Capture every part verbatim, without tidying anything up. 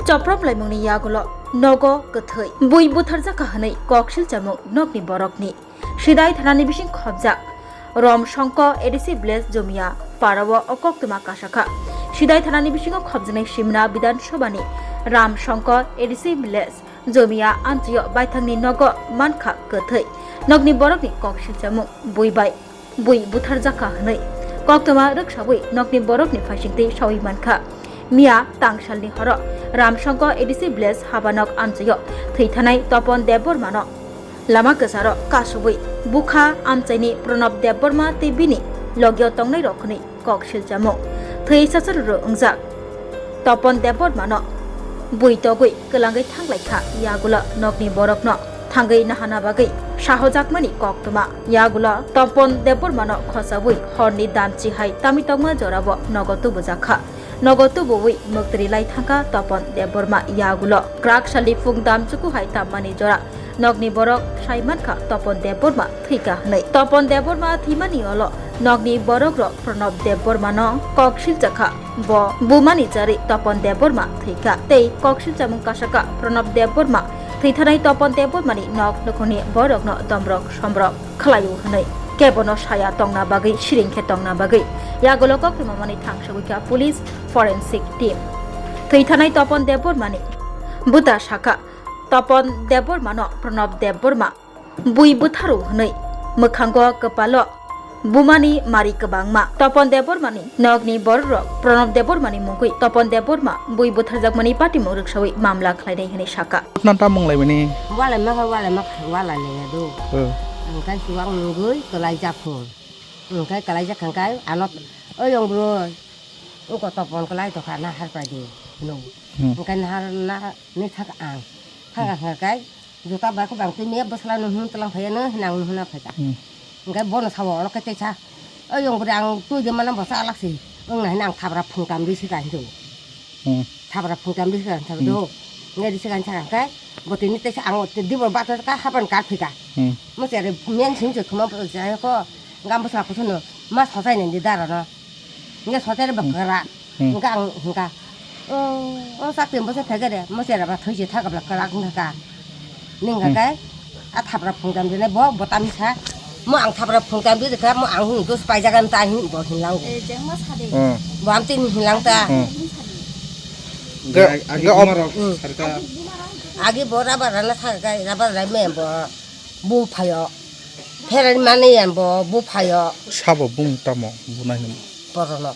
choprom laimungni yagulo nogo kwthwi bui butharjakha hwnwi koksil chamung nokni borokni. Sidai thanani bising khobjak Rom Songko A D C village Jomia parao o koktwma kasakha. Sidai thanani bisingo khobjaknai Simna Bidhan Sabhani Ram Songko A D C village Jomia amchio baithangni nogo mankha kwthwi. Nokni borokni koksil chamung bui bai bui butharjakha hwnwi koktwma rwksawi nokni borokni phaisingtwi sawi mankha. Miya tangsalni horo Ramsongko A D C village Habanok amchaio thwithanai Topon Debbarmano lama kwcharo kasubwi bukha amchaini Pranab Debbarma tei bini logio tongnairok hwnwi kok silchamo thwi sacharoro wngjak. Topon Debbarmano bui togwi kwlangwi thanglaikha, yagulo nokni borokno thangwi nahana bagwi sahojakmani koktwma. Yagulo Topon Debbarmano khochawi horni damchi hai tami tongma jorabo nogo tubujakha. Nogo tubuwi mwktwri lai thangkha Topon Debbarma, yagulo kwrak salni phung damchuku hai tammani jora. Nokni borok sai mankha Topon Debbarma thwikha hwnwi. Topon Debbarma thwimani ulo nokni borokrok Pranab Debbarmano kok silchakha. Bo bumani chari Topon Debbarma thwikha tei kok silchamung kasakha Pranab Debbarma. Thwithanai Topon Debbarmani nok nukhungni borokno domrok somrok khlaio hwnwi kebono saya tongna bagwi, siring khe tongna bagwi yagulo koktwma manwi thangsawi kha police forensic team. Thwithanai Topon Debbarmani bwta sakha, Topon Debbarmano Pranab Debbarma bui bwtharo hwnwi mwkhango kwpalo bumani mari kwbangma. Topon Debbarmani nokni bororok Pranab Debbarmani mungwi Topon Debbarma bui butharjakmani patimung rwksawi mamla khlainai hwnwi sakha. Totna tamung laimani. Walai makha, walai makha, walai naiya do. Hmm. Ang kai suwak nungwi kwlai jak phung. Ang kai kwlai jak khang kai ano, "Oi, ong bro, ungko Topon kwlai tokha, nahar pai di," hino. Hmm. Ang kai nahar na ni thak ang. Thak ang kai, juta bai ko bang twi me bwsla no hun tlang phai no, hinang no huna phai ka. Hmm. Ang kai bono sawo, oro kai tesa. "Oi, ong bro, ang twi de mana bwsa alak si. Ang na hinang thabra phung tam di si ka," hino. Hmm. Thabra phung tam di si ka, thabra Hmm. do. Ngai di si ka, ang kai, bo tini tesa ang te di bo ba to ka hapan kar phai ka. Hmm. Mo chere men sing se khuma bo jai ko. Gam bwsa kusuno ma sochai nang di dara no. Hingke sochai rok Hmm. kwrak. Hmm. Hingke ang hingka, "O, o sakti bwsa phege de, mo chera ba thoi se thaka bla kwrak wngka ka." Ning Hmm. hingke, a thapra phungtam dinai bo, bo tamisa. Mo ang thapra phungtam di kha, mo ang hung dos paijak an ta hin bo hinlang. Eh, jengma sade. Hmm. Bo am tin hinlang ta. Hmm. Agi, Ga-, agi ga-, buma rok Hmm. sarka. Agi bo raba rana thaka kai, raba rai me bo. Bu phaio. Pherani mani yan bo bu phaio. Sabo bung tamo bunai ni. Porono.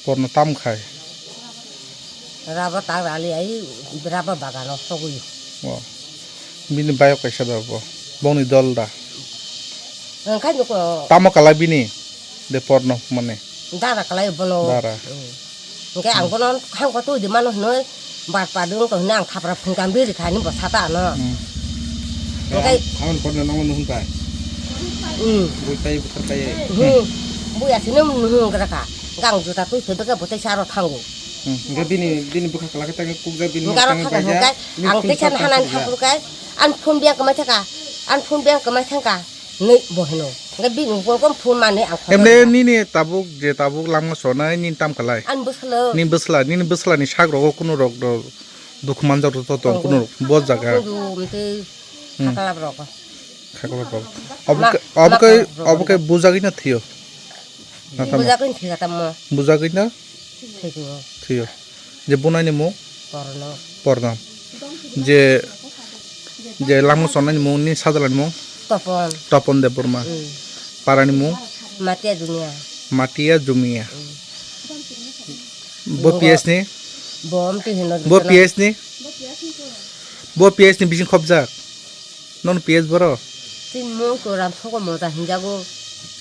Porno tam khai. Raba tak rali ai raba bagano sogui. Wa. Bini bayok kaisa da bo. Bongni dol da. Engkai nuko. Tamo kala bini. De porno mane. Dara kalai bono. Dara. Hmm. Hingke ang bono hangko twi di mano hinoi bar pa dong to hinoi ang thapra phungkam biri kha ni bo sata ano. Hmm. Hingke Ang porno nang nuhung kai. Hmm. Bui tai buthar kai. Hmm. Bui asino nuhung gra kha. Hingke ang juta twi phebe ke bo tai saro thango. Hmm. Hingke bini, bini bwkha kala ke tangi kukjak bini Hingke aro mokang thaka baija. Hingke Bini ang phone teisa shot nahanan thang thapur kai. An phone biang kemai thaka. An phone biang kemai thangka. Ni bo hino. Hingke bini bo kom phone mani ang khotho Emne ya. Nini tabuk je tabuk langma sonai nini tam kalai. An bwsalo. Nini bwsla, nini bwsla ni sak rogo kunu rok do dukhu manjak rok to tong kunu rok bo jaga. Kundu mte Hmm. Khakla rok. Khakla rok. Obo Ma-, ke, obo ke, makla rok. Obo ke bujagwi na thiyo. Na tamo? Bujagwi thiga tamo. Bujagwi na? Thigo. Thiyo. Je bunai ni mung? Porno. Porno. Je, je langma sonai ni mung ni sajala ni mung? Topon. Topon Debbarma. Hmm. Para ni mung? Matia Jumia. Matia Jumia. Hmm. Bo P S ni? Bo amti hino Bo dikana. P S ni? Bo P S ni bising khobjak? Non P S boro? Tin mung to ram soko moja hinjago.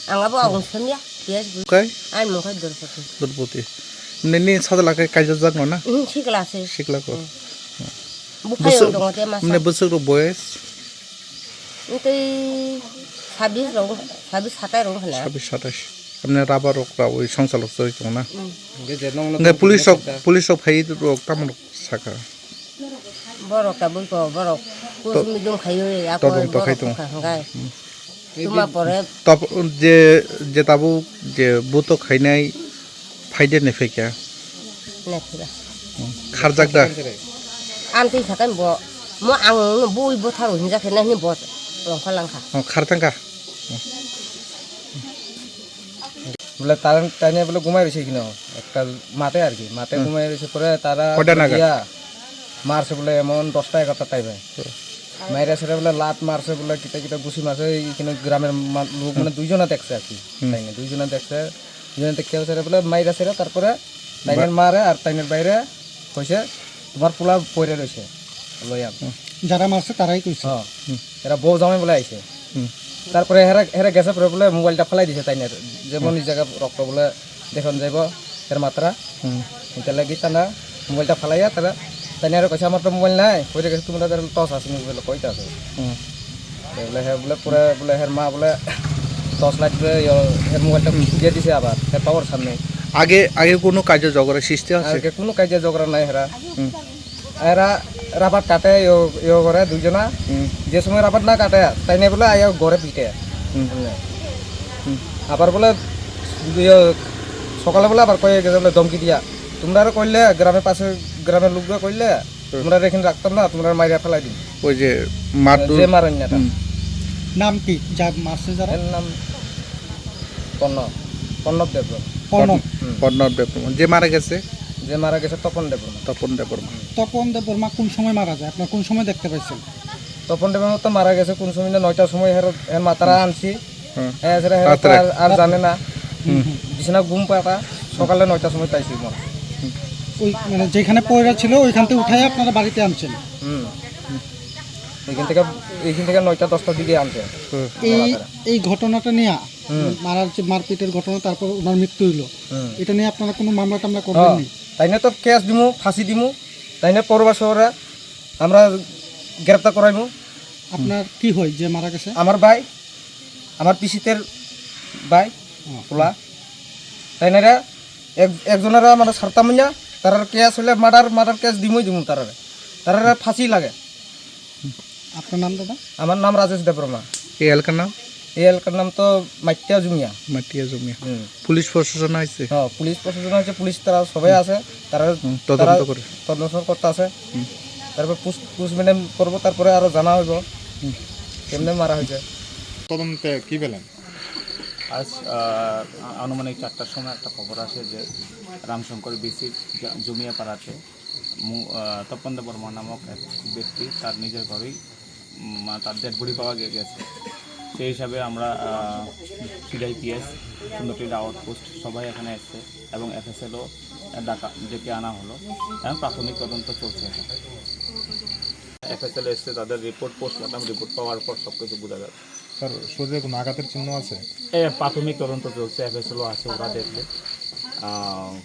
Ang abo ang semya P S bu. Kai? Ai mung kai Dorpoti. Dorpoti. Nini sajala kai kaijajak no na? Hmm, sikla se. Sikla ko. Hmm. Buphai Bwswk-, ang tongo te masa. Mne bwswk rok boyes? Tei sabis rok, sabis satai rok hana. Sabis satais. Amne raba rok rawi songsa lok soi tong na. Hmm. Hingke je nong Hingke police rok, police rok phai rok tamo rok saka. Borok tabuk to, borok To-, kusmi dum khayo, ako todong to borok khai tong. Kha hingkai. Hmm. Tuma pore. Tap-, je, je tabuk je buto khainai phaide ne phekya. Ne phekya. Hmm. Kharjak da. Ang twi sakai bo, mo ang no bui bo tharo hinja khe nai ni bo longkha langkha. Oh, khar thangkha. Bole taran taine bole gumai rwise kino, ekta mate ar ki, mate Hmm. gumai rwise pore tara Koita naga? Iya, marse bole emon dosta egarta time. Hmm. Maira sere bole lat marse bole kita kita gusi marse, ikino gramer ma-, lok mane Hmm. duijona dekse ar ki. Hmm. Taine duijona dekse, duijona dekse sere bole maira sere tarpore tainer Ba- mare ar tainer baire koise, "Tomar pula poire roise, loyang." Hmm. Jara marse tarai koise. Oh. Hmm. Era bo jamai bole aise. Hmm. Tarpore hera, hera gese pore bole mobile ta phalai dise tainer. Jemon Hmm. i jaga rokto bole dekhon jaibo, her matra. Hmm. Inta lagi tana mobile ta phalaiya tara. Tainer koise, "Amar to mobile nai." Koire gese, "Tumra dar tos asini," bole koi ta ase. Hmm. Te bole he bole pura bole her ma bole torch light bole yo her mobile ta Hmm. dia dise abar. Her power samne. আগে, আগে কোনো কাজে ঝগড়া সৃষ্টি আছে? Age kuno kaija jogra nai hera. Hmm. Era rabat kate yo, yo gore duijona. Hmm. Je somoy rabat na kate, taine bole ayo gore pite. Hmm. Bole. Hmm. Abar bole yo sokale bole abar koi gese bole domki dia. Tumra re koile grame pase grame lukra koile, Hmm. tumra re ekhin raktam na, tumra re maira phalai dim. ওই যে মারধর। Je maron na ta. Hmm. নাম কি? যার মারছে যারা? এর নাম পর্ণব, পর্ণব দেববর্মা। পর্ণব। হুম। পর্ণব দেববর্মা। যে মারা গেছে? যে মারা গেছে তপন দেববর্মা। তপন দেববর্মা। তপন দেববর্মা কোন সময় মারা যায়? আপনারা কোন সময় দেখতে পাইছেন? তপন দেববর্মা তো মারা গেছে কোন সময় না, নয়টার সময় হের, হের মাতারা আনছি। হুম। হ্যাঁ, সেটা হের রাত্রে? আর, আর জানে না। হুম। বিছানা ঘুম পাতা, সকালে নয়টার সময় পাইছি মরা। ওই, মানে, যেখানে পড়ে ছিল, ওইখান থেকে উঠাই আপনারা বাড়িতে আনছেন? হুম। এখান থেকে, এখান থেকে নয়টা দশটার দিকে আনছে। হুম। এই, এই ঘটনাটা নিয়ে হুম। মারার যে মারপিটের ঘটনা, তারপর ওনার মৃত্যু হইলো, হুম। এটা নিয়ে আপনারা কোনো মামলা টামলা করবেন হ্যাঁ। নি? তাইনে তো কেস দিমু, ফাঁসি দিমু, তাইনে পরবাসী ওরা আমরা গ্রেপ্তার করাইমু। আপনার কি হয় যে মারা গেছে? আমার ভাই, আমার পিসিতের ভাই, হুম। পোলা। তাইনে রে এক, একজনের মানে সারতাম না, তারার কেস হইলে মার্ডার, মার্ডার কেস দিমুই দিমু তারারে। তারারে ফাঁসি লাগে। আপনার নাম দাদা? আমার নাম রাজেশ দেববর্মা। এই এলাকার নাম? এই এলাকার নাম তো মাটিয়া জুমিয়া। মাটিয়া জুমিয়া। হুম। পুলিশ প্রশাসন আইছে? হ্যাঁ, পুলিশ প্রশাসন আছে, পুলিশ তারা সবাই আছে, তারা, হুম, তদন্ত তারা করে। তদন্ত করতে আছে। হুম। তারপর পোস্ট, পোস্টমর্টম করবো, তারপরে আরো জানা হইব হুম। কেমনে মারা হয়েছে। তদন্তে কি পেলেন? আজ, আহ, আনুমানিক চারটার সময় একটা খবর আসে যে রামশঙ্কর বিসির জা-, জমিয়াপাড়াতে মু-, আহ, তপন দেববর্মা নামক এক ব্যক্তি তার নিজের ঘরেই, উম, মা-, তার ডেড বডি পাওয়া গে-, গেছে। সেই হিসাবে আমরা, আহ, সিআইপিএস, সুন্দরটিলা আউটপোস্ট সবাই এখানে এসছে এবং এফএসএলও ডাকা, ডেকে আনা হলো এবং প্রাথমিক তদন্ত চলছে এখন। এফএসএল এসছে, তাদের রিপোর্ট, পোস্টমর্টম রিপোর্ট পাওয়ার পর সব কিছু বোঝা যাবে। স্যার, শরীরে কোনো আঘাতের চিহ্ন আছে? এ, প্রাথমিক তদন্ত চলছে, এফএসএলও আছে, ওরা দেখবে। আহ,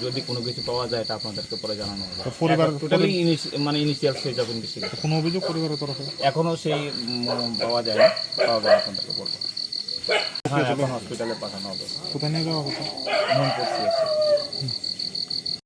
যদি কোনো কিছু পাওয়া যায়, এটা আপনাদেরকে পরে জানানো হবে। তো পরিবার, এখন টোটালি পরি- ইনিশি-, মানে, ইনিশিয়াল স্টেজ অফ ইনভেস্টিগেশন। তো কোনো অভিযোগ পরিবারের তরফে? এখনো সেই, উম, পাওয়া যায়নি, পাওয়া গেলে আপনাদেরকে বলবো। হ্যাঁ, এখন হসপিটালে পাঠানো হবে। কোথায় নিয়ে যাওয়া হচ্ছে? মোহনপুর সিএসসি।